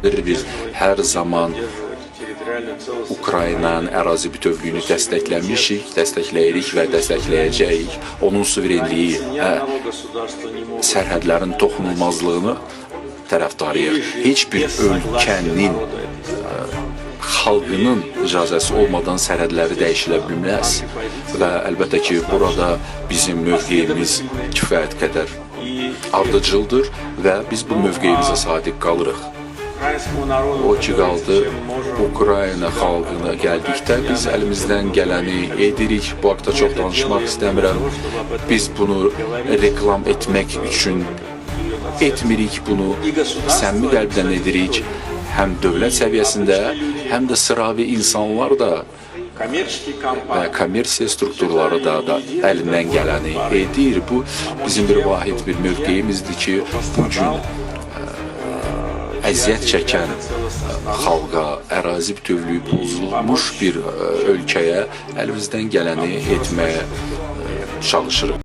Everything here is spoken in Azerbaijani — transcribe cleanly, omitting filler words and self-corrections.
Biz hər zaman Ukraynanın ərazi bütövlüyünü dəstəkləmişik, dəstəkləyirik və dəstəkləyəcəyik. Onun suverenliyi və sərhədlərin toxunulmazlığını tərəfdarıyıq. Heç bir ölkənin xalqının icazəsi olmadan sərhədləri dəyişilə bilməz və əlbəttə ki, burada bizim mövqeyimiz kifayət qədər ardıcıldır və biz bu mövqeyimizə sadiq qalırıq. O ki qaldı Ukrayna xalqına gəldikdə biz əlimizdən gələni edirik. Bu haqda çox danışmaq istəmirəm. Biz bunu reklam etmək üçün etmirik bunu. Səmimi qəlbdən edirik. Həm dövlət səviyyəsində, həm də sıravi insanlar da və kommersiya strukturları da əlindən gələni edir. Bu bizim bir vahid bir mövqeyimizdir ki, bu gün əziyyət çəkən xalqa, ərazi bütövlüyü pozulmuş bir ölkəyə əlimizdən gələni etməyə çalışırıq.